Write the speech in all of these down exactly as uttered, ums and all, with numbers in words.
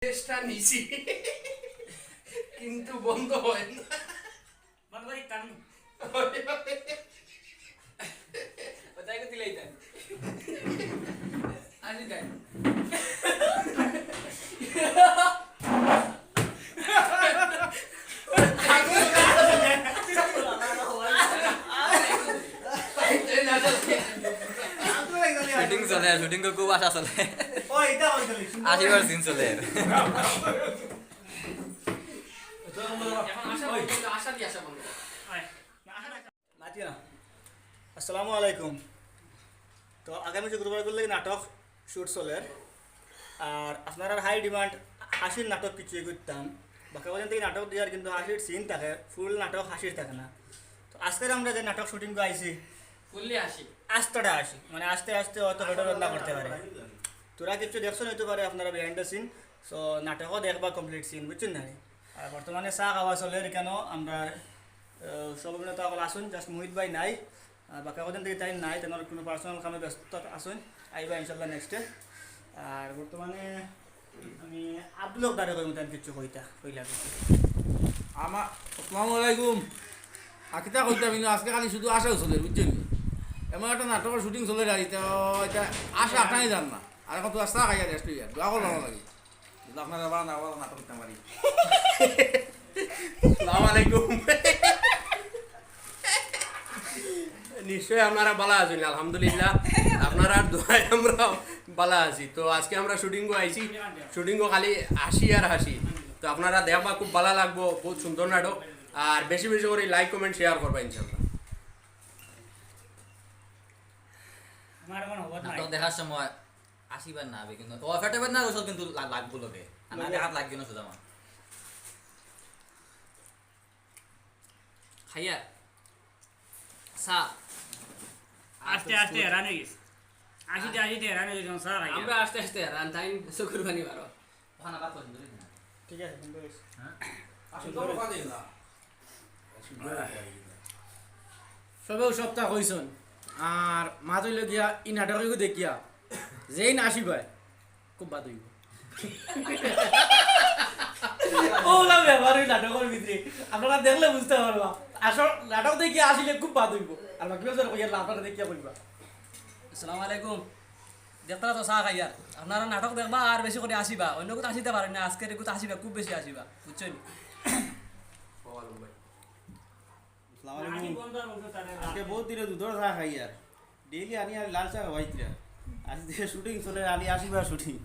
চেষ্টা নিছি, কিন্তু বন্ধ হয় না। বন্ধ করি তান। ওটাই তো দিলাই তান। আসি তাই। শুটিং চলে, শুটিং খুব আশা চলে। ওই, এটা ওই চলে। আশিবার সিন চলে। এখন আশা বন্ধ, আশা দিয়ে আশা বন্ধ। মাতিয়া। আসসালামু আলাইকুম। তো আগামী শুক্রবার করলে নাটক শুট চলের। আর আপনারার হাই ডিমান্ড হাসির নাটক কিছু করতাম। বাকি কদিন থেকে নাটক দিয়ার কিন্তু হাসির সিন থাকে, ফুল নাটক হাসির থাকে না। তো আজকের আমরা যে নাটক শুটিং আইছি, ফুললি হাসি। আস্তাটা হাসি, মানে আস্তে আস্তে হয়তো হয়তো রান্না করতে পারে। তোরা কিছু দেখছো হইতে পারে আপনারা বিহাইন্ড দ্য সিন। সো নাটকও দেখবা কমপ্লিট সিন, বুঝছেন না? আর বর্তমানে চা খাওয়া চলের কেন আমরা, আহ, সব অভিনেতা সকল আসুন, জাস্ট মোহিত ভাই নাই। আর বাকি কদিন থেকে টাইম নাই, তেনার কোনো পার্সোনাল কামে ব্যস্ত আসুন, আইবা ইনশাল্লাহ নেক্সটে। আর বর্তমানে আমি আব্দুল হক দারে কইমু, তান কিছু কইতা, কইলা কিছু। আমা-, আসসালামু আলাইকুম। আকিতা কইতাম, কিন্তু আজকে খালি শুধু আশা চলে, বুঝছেন নি? এমন একটা নাটকের শুটিং চলে যায়, তো এটা আশা আটাই যান না। আর এখন তো চা খাইয়া রেস্ট হইয়া, দোয়া করবো আমার লাগি। কিন্তু আপনারা বালা না, বালা নাটক করতে পারি। আসসালামু আলাইকুম। নিশ্চয় আপনারা বালা আছেন, আলহামদুলিল্লাহ। আপনারার দোয়ায় আমরা বালা আছি। তো আজকে আমরা শুটিংও আইছি, শুটিংও খালি হাসি আর হাসি। তো আপনারা দেখবা, খুব বালা লাগবো, বহুত সুন্দর নাটক। আর বেশি বেশি করে লাইক, কমেন্ট, শেয়ার করবা ইনশাআল্লাহ। আমার এখন হবত নাই। নাটক দেখার সময় আসিবার না হবে কিন্তু, ও ফেটে বেদনা রসল কিন্তু লা-, লাগবো লোকে। আর না লাগে। দেখাত লাগবে না সুদামা। খাইয়া। চা। আস্তে আস্তে হেরান হয়ে গেছে। আস্তে আস্তে হেরান হয়ে গেছে, চা খাইয়া। আমরা আস্তে আস্তে হেরান, তাই চকুর পানি বারো। ওখানে বাদ পছন্দ করি না। ঠিক আছে, সুন্দর হয়েছে। হ্যাঁ? আসুন, ধরো, বাদে না। সবেও সপ্তাহ কইছন। আর মাত হইল গিয়া, ই নাটক এগু দেখিয়া, যেইন আসি ভাই, খুব বাদ হইব। ওলা ব্যাপার ওই নাটকের ভিতরে। আপনারা দেখলে বুঝতে পারবা। আসল নাটক দেখিয়া আসিলে খুব বাদ হইব। আর বাকি বছর কইয়া না, আপনারা দেখিয়া কইবা। আসসালামু আলাইকুম। দেখতারা তো চা খাইয়ার। আপনারা নাটক দেখবা আর বেশি করে আসিবা। অন্য কোথাও আসিতে পারেন না, আজকের কোথাও আসিবা, খুব বেশি আসিবা। বুঝছেন? আসসালামু আলাইকুম। আজকে বহুত দিনে দুধর চা খাইয়ার। ডেইলি আনি আর লাল চা খাওয়াইতরা। আজ থেকে শুটিং চলে, আনি আসিবা শুটিং।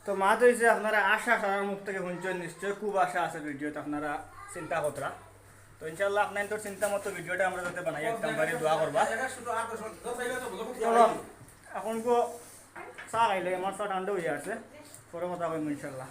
তো মাত হইছে, আপনারা আশা সারার মুখ থেকে শুনছেন, নিশ্চয় খুব আশা আছে ভিডিওতে, আপনারা চিন্তা করতরা। তো ইনশাআল্লাহ আপনার তো চিন্তা মতো ভিডিওটা আমরা যাতে বানাই একদম বাড়ি দোয়া করবা। চলো, এখন গো চা খাইলে আমার চা ঠান্ডা হয়ে আছে, পরে কথা কইব ইনশাআল্লাহ।